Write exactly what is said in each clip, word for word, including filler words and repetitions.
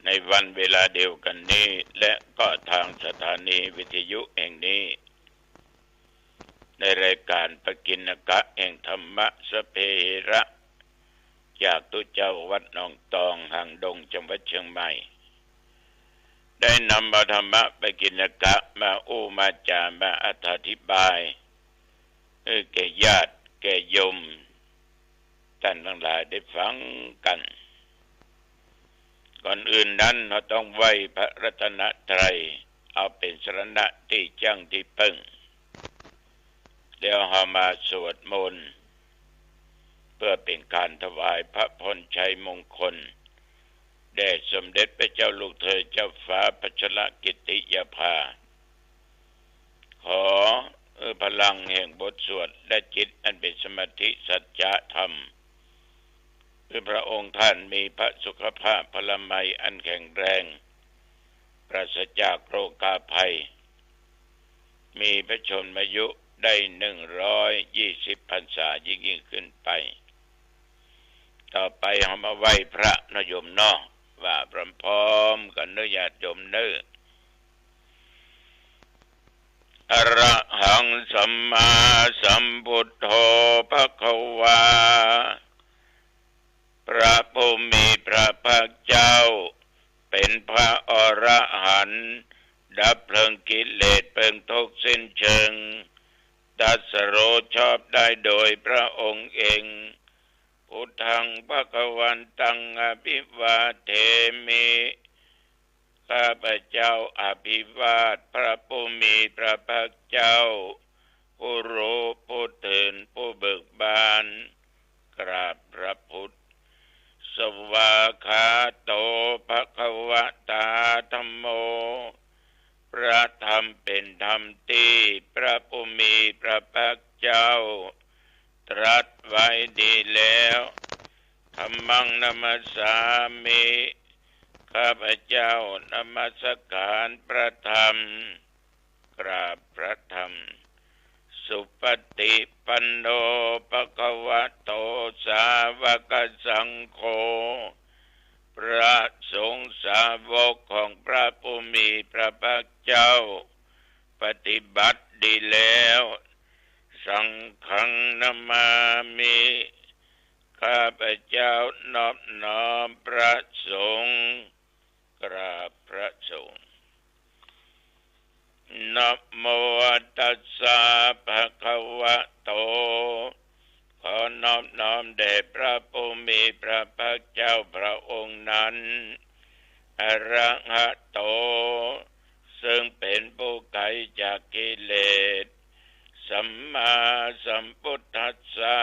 ในวันเวลาเดียวกันนี้ และก็ทางสถานีวิทยุแห่งนี้ ในรายการปกิณกะแห่งธรรมะ สัพเพเหระ จากตุ๊เจ้าวัดหนองตอง หางดง จังหวัดเชียงใหม่ ได้นำเอาธรรมะปกิณกะมาอู้มาจ๋า มาอธิบาย หื้อแก่ญาติแก่โยม ต้านตังหลายได้ฟังกั๋น ก่อนอื่นนั้นเฮาต้องไหว้พระรัตนตรัย เอาเป๋นสรณะตี้จั้งตี้เปิ้ง แล้วเฮามาสวดมนต์ เปื้อเป๋นก๋านถวายพระพรชัยมงคล แด่สมเด็จพระเจ้าลูกเธอเจ้าฟ้าพัชรกิติยาภา ขอหื้อพลังแห่งบทสวดและจิตอันเป๋นสมาธิสัจจะธรรม หื้อพระองค์ท่านมีพระสุขภาพพลามัยอันแข็งแรง ปราศจากโรคาภัย มีพระชนมายุได้หนึ่งร้อยยี่สิบพรรษายิ่งๆ ขึ้นไป ต่อไปเฮามาไหว้พระเนาะโยมเนาะ ว่าพร้อมๆ กั๋นเนาะญาติโยมเนาะ อะระหังสัมมาสัมพุทโธภะคะวา พระผู้มีพระภาคเจ้า เป๋นพระอรหันต์ ดับเพลิงกิเลสเพลิงทุกข์สิ้นเชิง ตรัสรู้ชอบได้โดยพระองค์เอง พุทธังภะคะวันตังอะภิวาเทมิ ข้าพเจ้าอภิวาทพระผู้มีพระภาคเจ้า ผู้รู้ผู้ตื่นผู้เบิกบาน กราบพระพุทธ สวากขาโตภะคะวะตาธัมโม พระธรรมเป๋นธรรมตี้พระผู้มีพระภาคเจ้า ตรัสไว้ดีแล้ว ธัมมังนะมัสสามิ ข้าพเจ้านมัสการพระธรรม กราบพระธรรม สุปฏิปันโนภะคะวะโตสาวกสังโฆ พระสงฆ์สาวกของพระผู้มีพระภาคเจ้า ปฏิบัติดีแล้ว สังฆังนะมามิ ข้าพเจ้านอบน้อมพระสงฆ์ กราบพระสงฆ์ นะโมตัสสะภะคะวะโต ขอนอบน้อมแด่พระผู้มีพระภาคเจ้าพระองค์นั้น อะระหะโต ซึ่งเป๋นผู้ไกลจากกิเลส สัมมาสัมพุทธัสสะ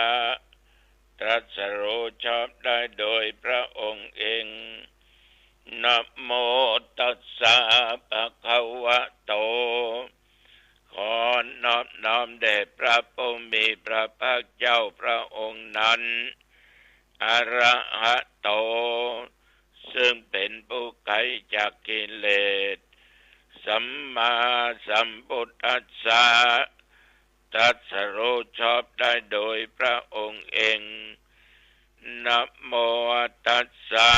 ตรัสรู้ชอบได้โดยพระองค์เอง นะโมตัสสะภะคะวะโต ขอนอบน้อมแด่พระผู้มีพระภาคเจ้าพระองค์นั้น อะระหะโต ซึ่งเป๋นผู้ไกลจากกิเลส สัมมาสัมพุทธัสสะ ตรัสรู้ชอบได้โดยพระองค์เอง นะโมตัสสะ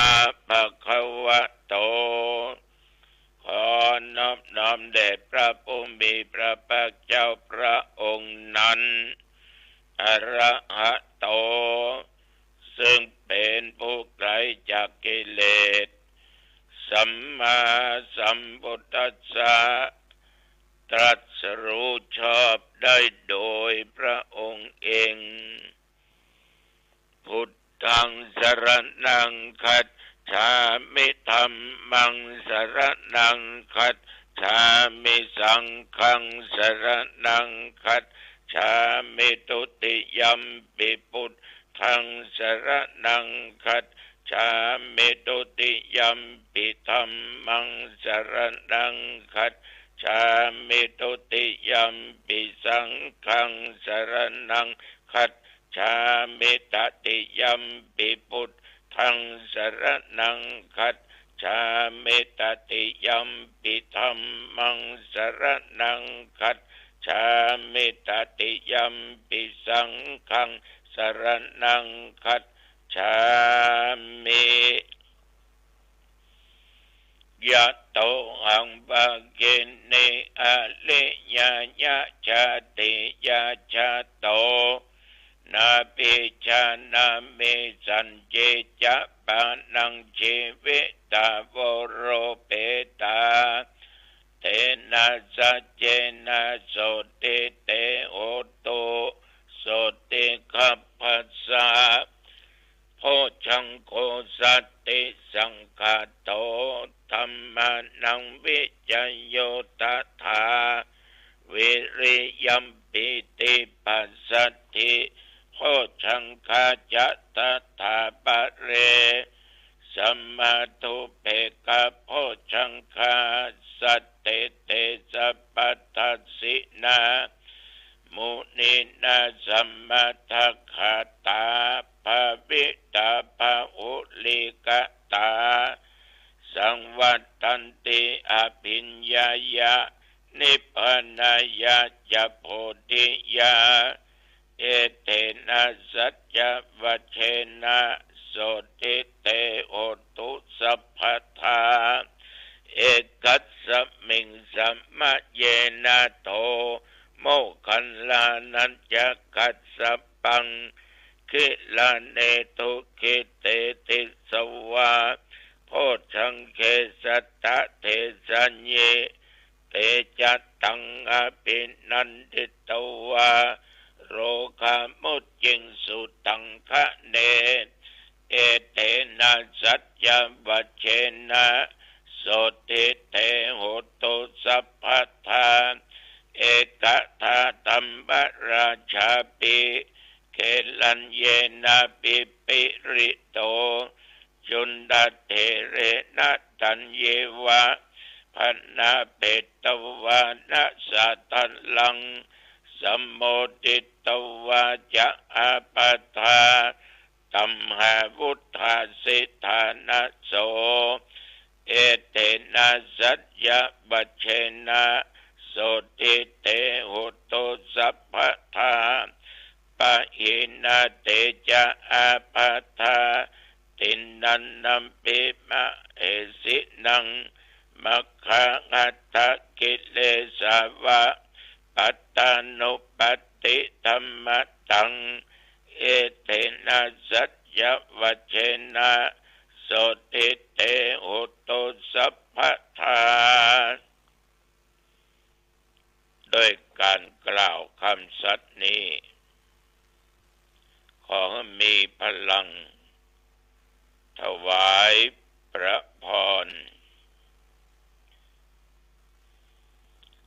ภะคะวะโต ขอนอบน้อมแด่พระผู้มีพระภาคเจ้าพระองค์นั้น อะระหะโต ซึ่งเป๋นผู้ไกลจากกิเลส สัมมาสัมพุทธัสสะ ตรัสรู้ชอบได้โดยพระองค์เอง พุทธังสรณังคัจฉามิ ธัมมังสรณังคัจฉามิ สังฆังสรณังคัจฉามิ ทุติยัมปิพุทธังสรณังคัจฉามิ ทุติยัมปิธัมมังสรณังคัจฉามิ ทุติยัมปิสังฆังสรณังคัจฉามิ ตติยัมปิพุทธังสรณังคัจฉามิ ตติยัมปิธัมมังสรณังคัจฉามิ ตติยัมปิสังฆังสรณังคัจฉามิ ยะโต หัง ภะคะเน อะริยะ ยะ ชาติยะ ชาโต นา ปิชฌา นา เม สัญญิ จะ ปะนัง จีวิตา โว โร เปตา เตนะ สัจเจนะ โสตติ เต โหตุ โสติ ขัพพะสสะ โพชฌังโค สัตติสังขาโต ธัมมานัง วิจโย ตถา วิริยัม ปีติ ปัสสัทธิ โพชฌังคา จะ ตถา ปะเร สมาธุปเปกขะ โพชฌังคา สัตติ เต สัพพัทธัสสินะ มุนีนา สมะทะกะตา ภาวิตา ภะหุลีกะตา สังวัตตันติ อะภิญญายะ นิพพานายะ จะ โพธิยา เอเตนะ สัจจวัจเจนะ โสตติ เต โหตุ สัพพะทา เอกัสสะมิง สะมะเยนะ โท โมคคัลลานะ จะ กัสสะปัง กิลาเน ทุกขิเตติสวา โพชฌังเก สัตตะ เทสัญญิ เตจะ ตัง อะภินันทิตวา โรคามุจจิงสุตังคะเน เอเตนะ สัจจวัจเจนะ โสตติ เต โหตุ สัพพะทา เอกะทา ธัมมราชาปิ เกลัญเยนะ ปิปิริโต จุนดาเถเรนะ ตัญเยวะ ภะนาเปตวานะ สาทะลัง สะโมทิตวา จะ อาปะทา ตัมหาวุฏฐาสิทานะโส เอเตนะ สัจจวัจเจนะ โสตติ เต โหตุ สัพพะทา ปะหินา เตจะ อาปะทา ติณณันนัมปิ มะเหสินัง มัคคาหัตถกิเลสาวะ ปัตตานุปัตติธัมมะตัง เอเตนะ สัจจวัจเจนะ โสตติ เต โหตุ สัพพะทา ด้วยการกล่าวคำสัตย์นี้ ขอให้มีพลัง ถวายพระพร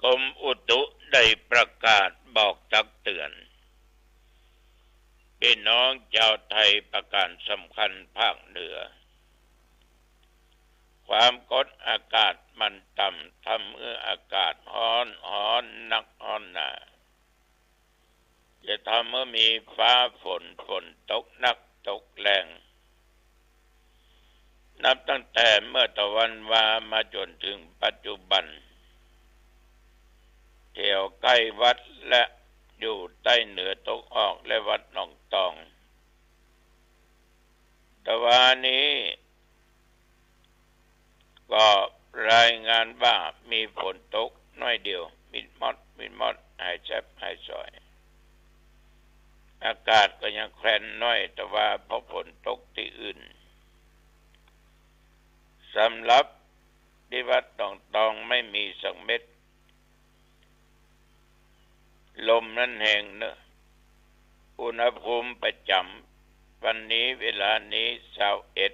กรมอุตุได้ประกาศบอกตักเตือน พี่น้องจาวไทยประการสำคัญภาคเหนือ ความกดอากาศมันต่ำ ทำให้อากาศฮ้อน ฮ้อนนักฮ้อนหนา จะทำให้มีฟ้าฝน ฝนตกนักตกแรง นับตั้งแต่เมื่อตะวันวามาจนถึงปัจจุบัน แถวใก้วัดและอยู่ใต้เหนือตกออกและวัดหนองตอง ตะวานี้ ก็รายงานว่ามีฝนตกน้อยเดียว มิดมอด มิดมอด หายแซบ หายสอย อากาศก็ยังแควนน้อย แต่ว่าเพราะฝนตกตี้อื่น สำหรับตี้วัดหนองตองไม่มีสักเม็ด ลมนั้นแฮงเนอะ อุณหภูมิประจ๋ำวันนี้เวลานี้ ซาวเอ็ด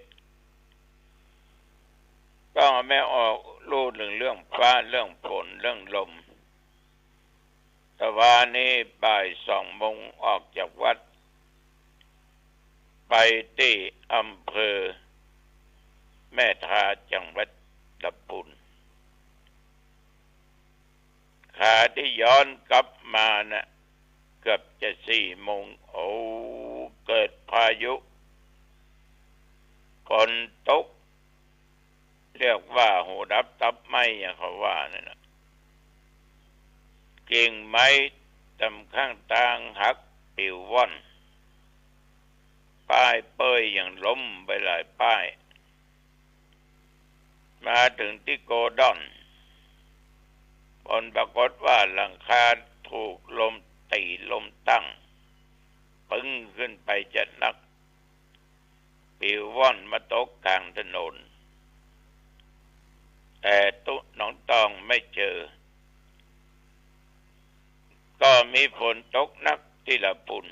ต้องเอาแม่ออกลู่เถิงเรื่องฟ้า เรื่องฝน เรื่องลม ตะวานี้บ่ายสองโมงออกจากวัด ไปตี้อำเภอแม่ทา จังหวัดลำพูน ขาตี้ย้อนกลับมาน่ะ เกือบจะสี่โมง โอ้ เกิดพายุ ฝนตก เรียกว่าหูดับตับไหม้ อย่างเขาว่านั่นน่ะ กิ่งไม้ต๋ามข้างตางหักปิวว่อน ป้ายเป้ยยังล้มไปหลายป้าย ม มาเถิงตี้โกดอน ผลปรากฏว่าหลังคาถูกลมตี้ลมตั้ง ปึ้งขึ้นไปจะนัก ปิวว่อนมาตกก๋างถนน แต่ตุ๊หนองตองไม่เจอ ก็มีฝนตกหนักตี้ละปูน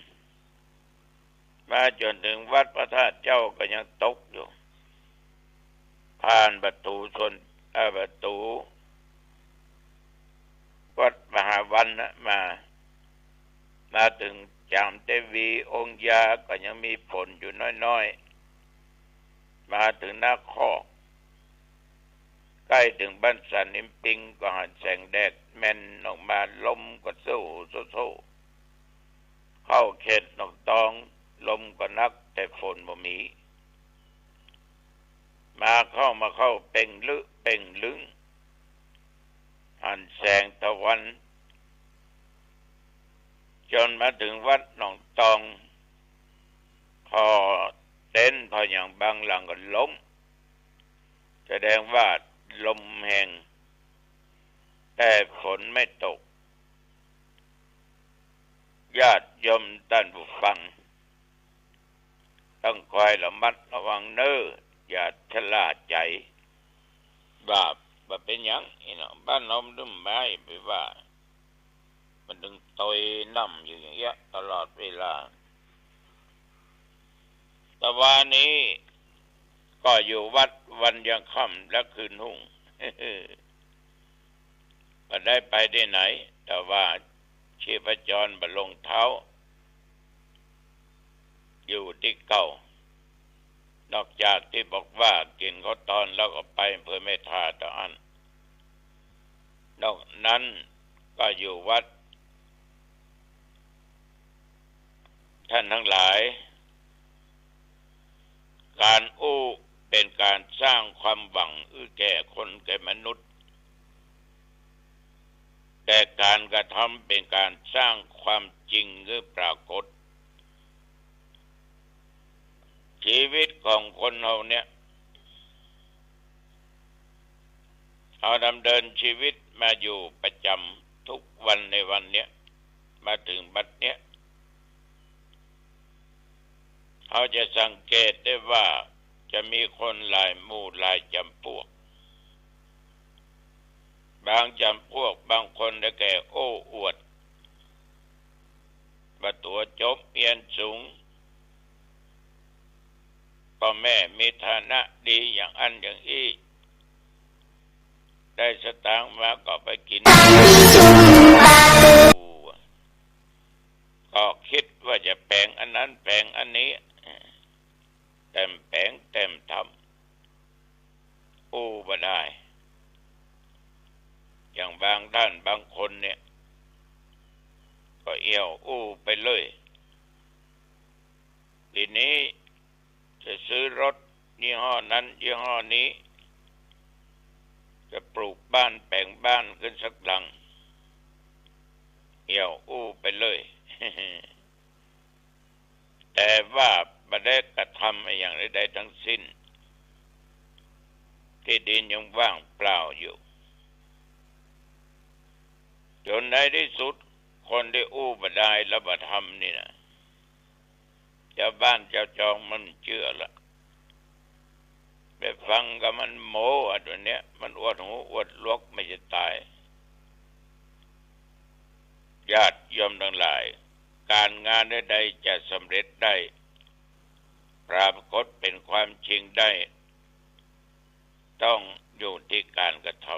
มาจ๋นเถิงวัดพระธาตุเจ้าก็ยังตกอยู่ ผ่านประตู๋ส่วน เอ่อ ประตู๋วัดมหาวันนะมา มาเถิงจามเตวีองค์ยาก็ยังมีฝนอยู่น้อยๆ มาเถิงนาคอก ใก้เถิงบ้านสันนิมปิงก็หันแสงแดดแม่นออกมา ลมก็โซ่โซ่โซ่ เข้าเขตหนองตอง ลมก็หนักแต่ฝนบ่มี มาเข้า มาเข้าเป่งลึเป่งลึง หันแสงตะวัน จ๋นมาเถิงวัดหนองตอง ผ่อเต็นท์ผ่อหยังบางหลังก็ล้ม แสดงว่าลมแฮง แต่ฝนไม่ตก ญาติโยมต้านผู้ฟัง ต้องคอยระมัดระวังเน่อ อย่าชะล่าใจ๋ ว่าบ่เป๋นหยัง อี้เนาะ บ้านเฮามันบ่ไปว่า มันเถิงตวยน้ำอยู่อย่างเงี้ยตลอดเวลา แต่วานี้ก็อยู่วัดวันยังค่ำและคืนฮุ่ง บ่ได้ไปตี้ไหน แต่ว่าชีพจรบ่ลงเท้า อยู่ตี้เก่า นอกจากตี้บอกว่ากิ๋นข้าวตอนแล้วก็ไปอำเภอแม่ทาเต้าอั้น นอกนั้นก็อยู่วัด ท่านตังหลาย ก๋านอู้เป๋นก๋านสร้างความหวังหื้อแก่คนแก่มนุษย์ แต่ก๋านกระทำเป๋นก๋านสร้างความจริงหื้อปรากฏ ชีวิตของคนเฮาเนี่ย เฮาดำเนินชีวิตมาอยู่ประจ๋ำทุกวันในวันเนี้ย มาเถิงบัดเนี้ย เฮาจะสังเกตได้ว่าจะมีคนหลายหมู่หลายจ๋ำปวก บางจ๋ำปวกบางคนได้แก่โอ้อวด ว่าตั๋วจบเฮียนสูง ป้อแม่มีฐานะดีอย่างอั้นอย่างอี้ ได้สตางค์มาก็ไปกิ๋น ก็กึ๊ดว่าจะแป๋งอันนั้นแป๋งอันนี้ แต้มแป๋งแต้มทำ อู้บ่ได้ อย่างบางต้านบางคนเนี่ย ก็เอี่ยวอู้ไปเลย ทีนี้จะซื้อรถยี่ห้อนั้นยี่ห้อนี้ จะปลูกบ้านแป๋งบ้านขึ้นสักหลัง เอี่ยวอู้ไปเลย แต่ว่าบ่ได้กระทำอะหยังใดๆ ทั้งสิ้น ตี้ดินยังว่างเปล่าอยู่ จ๋นในตี้สุดคนตี้อู้บ่ได้และบ่ทำนี่นะ จาวบ้านจาวจองมันเจื้อละ ไปฟังกับมันโม้อะ ตั๋วเนี้ย มันอวดหูอวดหลวกแม่จะต๋าย ญาติโยมตังหลาย ก๋านงานใดๆ จะสำเร็จได้ ปรากฏเป๋นความจริงได้ ต้องอยู่ตี้ก๋านกระท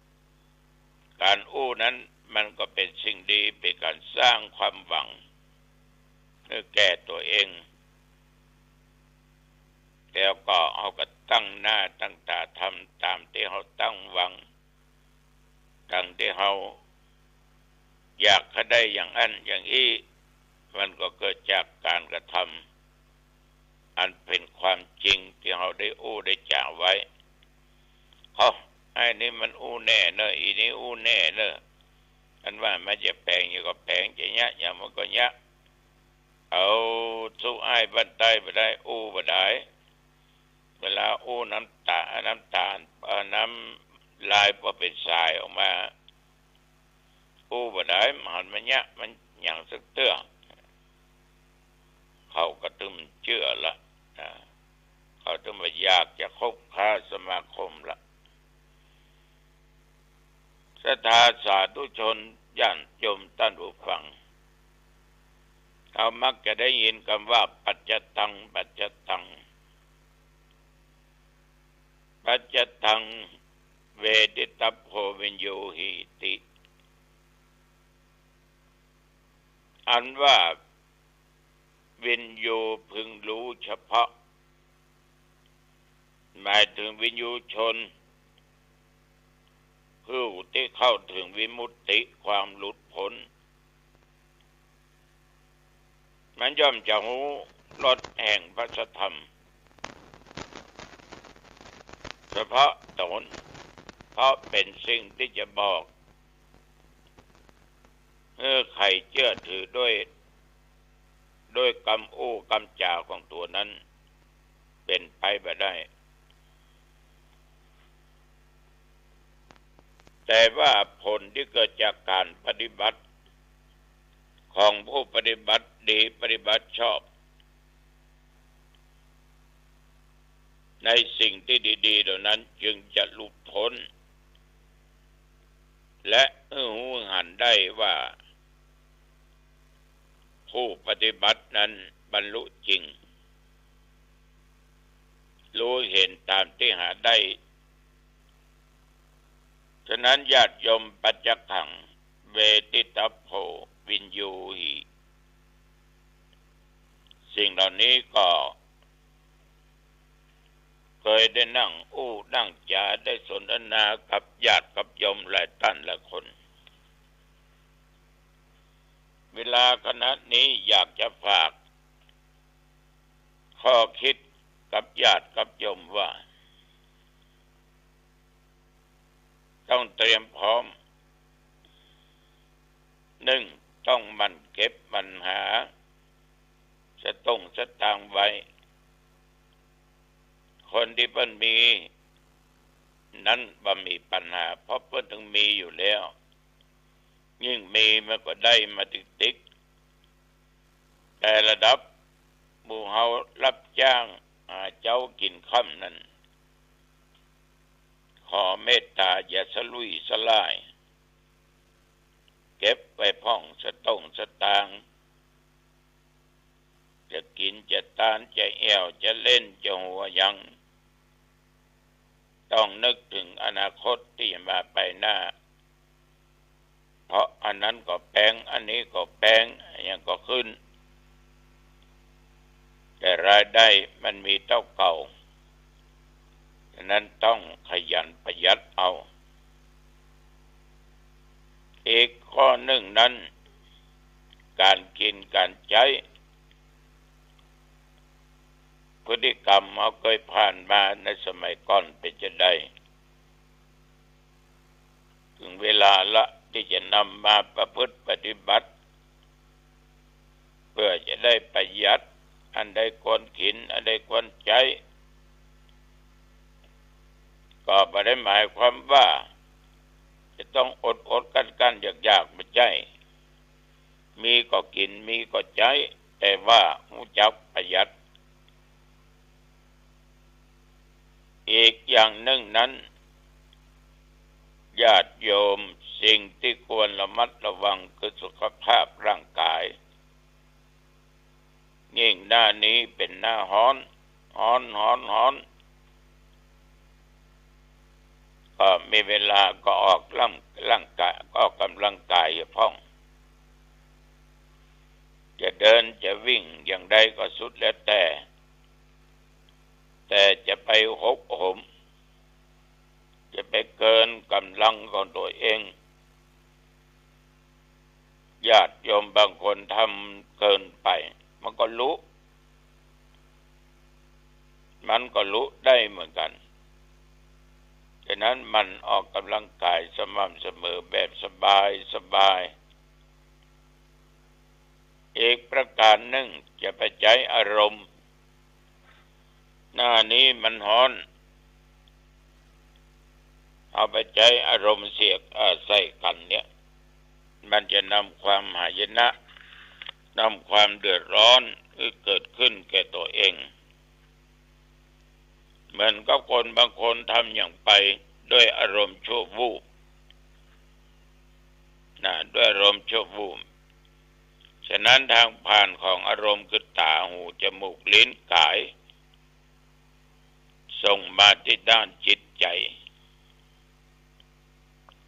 ำ ก๋านอู้นั้นมันก็เป๋นสิ่งดี เป๋นก๋านสร้างความหวังหื้อแก่ตั๋วเอง แล้วก็เฮาก็ตั้งหน้าตั้งต๋าทำต๋ามตี้เฮาตั้งหวัง ดังตี้เฮาอยากหื้อได้อย่างอั้นอย่างอี้ มันก็เกิดจากก๋านกระทำ อันเป๋นความจริงตี้เฮาได้อู้ได้จ๋าไว้ เฮ้อ ไอ้นี่มันอู้แน่เน่อ อี้นี่อู้แน่เน่อ อันว่ามันจะแป๋งหยังก็แป๋ง จะเยียะหยังมันก็เยียะ เอา สู้อ้ายบ้านใต้บ่ได้ อู้บ่ได้ เว ลาอู้น้ำต๋า น้ำต๋า เอ่อ น้ำลายปอเป๋นสายออกมา อู้บ่ได้ บ่หันมายะมันหยังสักเตื้อ เขาก็ตึงเจื้อละ อ่า เขาตึงบ่อยากจะคบค้าสมาคมละ ศรัทธาสาธุชนญาติโยมต้านผู้ฟัง เฮามักจะได้ยินกำว่า ปัจจตัง ปัจจตัง ปัจจตัง เวทิตัพโพ วิญญูหิติ อันว่าวิญญูพึงรู้เฉพาะ หมายถึงวิญญูชน ผู้ตี้เข้าเถิงวิมุตติ ความหลุดป๊น มันย่อมจะฮู้รสแห่งพระสัทธรรม เฉพาะต๋น เพราะเป๋นสิ่งตี้จะบอกหื้อใค่เจื้อถือโดย โดยกำอู้กำจ๋าของตั๋วนั้น เป๋นไปบ่ได้ แต่ว่าผลตี้เกิดจากก๋านปฏิบัติ ของผู้ปฏิบัติดีปฏิบัติชอบ ในสิ่งตี้ดีๆ เหล่านั้นจึงจะหลุดป๊น และหื้อฮู้หันได้ว่า ผู้ปฏิบัตินั้นบรรลุจริง ฮู้เห็นต๋ามตี้หาได้ ฉะนั้นญาติโยม ปัจจตัง เวทิตัพโพ วิญญูหิ สิ่งเหล่านี้ก็เกยได้นั่งอู้นั่งจ๋า ได้สนทนากับญาติกับโยมหลายต้านหลายคน เวลาขณะนี้อยากจะฝากข้อคิดกับญาติกับโยมว่า ต้องเตรียมพร้อม นึ่ง ต้องหมั่นเก็บหมั่นหาสตุ้งสตางค์ไว้ คนตี้เปิ้นมีนั้นบ่มีปัญหา เพราะเปิ้นตึงมีอยู่แล้ว ยิ่งมีมันก็ได้มาติ๊กๆ แต่ระดับหมู่เฮารับจ้างหาเจ๊ากิ๋นค่ำนั้น ขอเมตต๋าอย่าสะลุ่ยสะล่าย เก็บไว้พ่องสตุ้งสตางค์ จะกิ๋นจะตานจะแอ่วจะเล่นจะหัวหยัง ต้องนึกเถิงอนาคตตี้จะมาไปหน้า เพราะอันนั้นก็แปง อันนี้ก็แปง อันหยังก็ขึ้น แต่รายได้มันมีเต้าเก่า ฉะนั้นต้องขยันประหยัดเอา อีกข้อนึ่งนั้น ก๋านกิ๋นก๋านใจ๊ พฤติกรรมเฮาเกยผ่านมาในสมัยก่อนเป๋นจาใด เถิงเวลาละตี้จะนำมาประพฤติปฏิบัติ เปื้อจะได้ประหยัด อันใดควรกิ๋น อันใดควรใจ๊ ก็บ่ได้หมายความว่าจะต้องอดๆ กั้นๆ ยากๆ บ่ใจ้ มีก็กิ๋น มีก็ใจ๊ แต่ว่าฮู้จักประหยัด อีกอย่างนึ่งนั้น ญาติโยม สิ่งตี้ควรระมัดระวังคือสุขภาพร่างกาย ยิ่งหน้านี้เป๋นหน้าฮ้อน ฮ้อน ฮ้อน ฮ้อน ก็มีเวลาก็ออกร่าง ร่างกาย ออกก๋ำลังกายเหียพ่อง จะเดินจะวิ่งอย่างใดก็สุดแล้วแต่ แต่จะไปหกโหม จะไปเกินก๋ำลังของตั๋วเอง ญาติโยมบางคนทำเกินไป มันก็ลุ มันก็ลุได้เหมือนกั๋น ฉะนั้นหมั่นออกก๋ำลังกายสม่ำเสมอแบบสบายสบาย อีกประก๋านนึ่งจะไปใจ๊อารมณ์ หน้านี้มันฮ้อน เอาไปใจ๊อารมณ์เสียด เอ่อ ใส่กั๋นเนี่ย มันจะนำความหายนะ นำความเดือดร้อนหื้อเกิดขึ้นแก่ตั๋วเอง เหมือนกับคนบางคนทำอย่างไปด้วยอารมณ์ชั่ววูบ นะ ด้วยอารมณ์ชั่ววูบ ฉะนั้นทางผ่านของอารมณ์คือต๋า หู จมูก ลิ้น ก๋าย ส่งมาตี้ด้านจิตใจ๋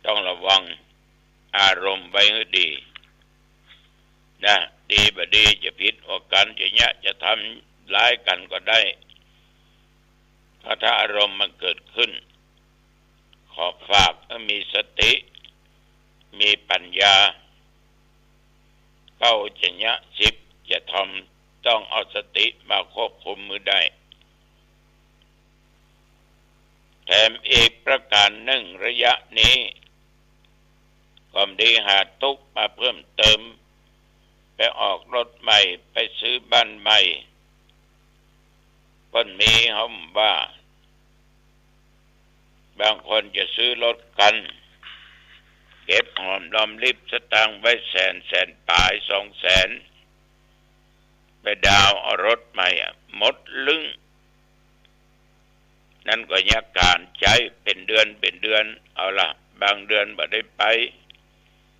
ต้องระวังอารมณ์ไว้หื้อดี นะ ดีบ่ดี จะผิดออกกั๋น จะเยียะ จะทำร้ายกั๋นก็ได้ เพราะถ้าอารมณ์มันเกิดขึ้น ขอฝากหื้อมีสติ มีปัญญา เก้าจะเยียะ สิบจะทำ ต้องเอาสติมาควบคุมหื้อได้ แถมอีกประก๋านนึ่ง ระยะนี้ ก็ดีหาตุ๊กข์มาเพิ่มเติม ไปออกรถใหม่ ไปซื้อบ้านใหม่ เปิ้นมี เฮาบ่า บางคนจะซื้อรถกั๋น เก็บหอมรอมริบสตางค์ไว้แสน แสนป๋าย สองแสน ไปดาวน์เอารถใหม่อะ หมดลึ้ง นั้นก็เยียะก๋านใจ๊เป๋นเดือนเป๋นเดือน เอาละ บางเดือนบ่ได้ไป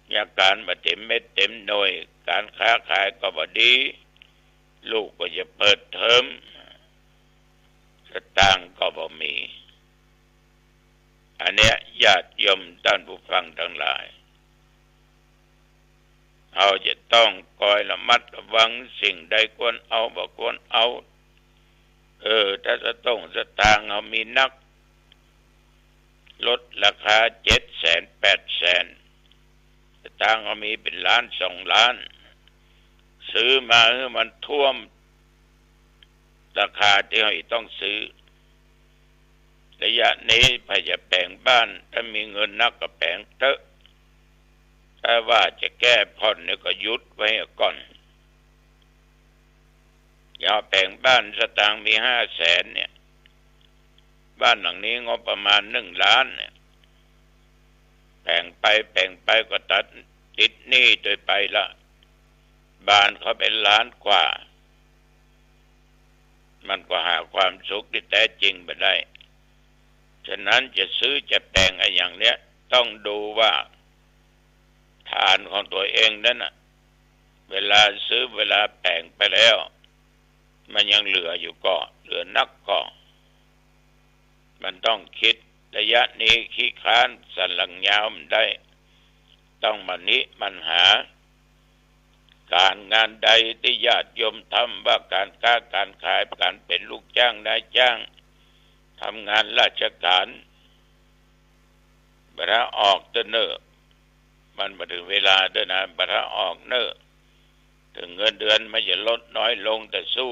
เยียะก๋านบ่เต๋มเม็ดเต๋มหน่วย ก๋านค้าขายก็บ่ดี ลูกก็จะเปิดเทอม สตางค์ก็บ่มี อันเนี้ยญาติโยมต้านผู้ฟังตังหลาย เฮาจะต้องคอยระมัดระวังสิ่งใดควรเอาบ่ควรเอา เออ ถ้าสตุ้งสตางค์เฮามีนัก รถราคาเจ็ดแสนแปดแสน สตางค์เฮามีเป๋นล้านสองล้าน ซื้อมาหื้อมันถ้วมราคาตี้เฮาจะต้องซื้อ ระยะนี้ใผจะแป๋งบ้าน ถ้ามีเงินนักก็แป๋งเต๊อะ ถ้าว่าจะแก้ผ่อนเนี่ยก็หยุดไว้ก่อน อย่างแป๋งบ้านสตางค์มีห้าแสนเนี่ย บ้านหลังนี้งบประมาณหนึ่งล้านเนี่ย แป๋งไปแป๋งไปก็ตัด ติดหนี้ตวยไปละ บ้านเขาเป๋นล้านกว่า มันก็หาความสุขตี้แต๊จริงบ่ได้ ฉะนั้นจะซื้อจะแป๋งอะหยังเนี่ย ต้องดูว่าฐานของตั๋วเองนั้นน่ะ เวลาซื้อเวลาแป๋งไปแล้ว มันยังเหลืออยู่ก่อ เหลือนักก่อ มันต้องกึ๊ด ระยะนี้ขี้ค้านสันหลังยาวบ่ได้ ต้องหมั่นหา ก๋านงานใดตี้ญาติโยมทำ ว่าก๋านค้าก๋านขาย ก๋านเป๋นลูกจ้างนายจ้าง ทำงานราชก๋าน บ่าถ้าออกเต๊อะเน่อ มันบ่เถิงเวลาเต๊อะนะ บ่าถ้าออกเน่อ เถิงเงินเดือนมันจะลดน้อยลง แต่สู้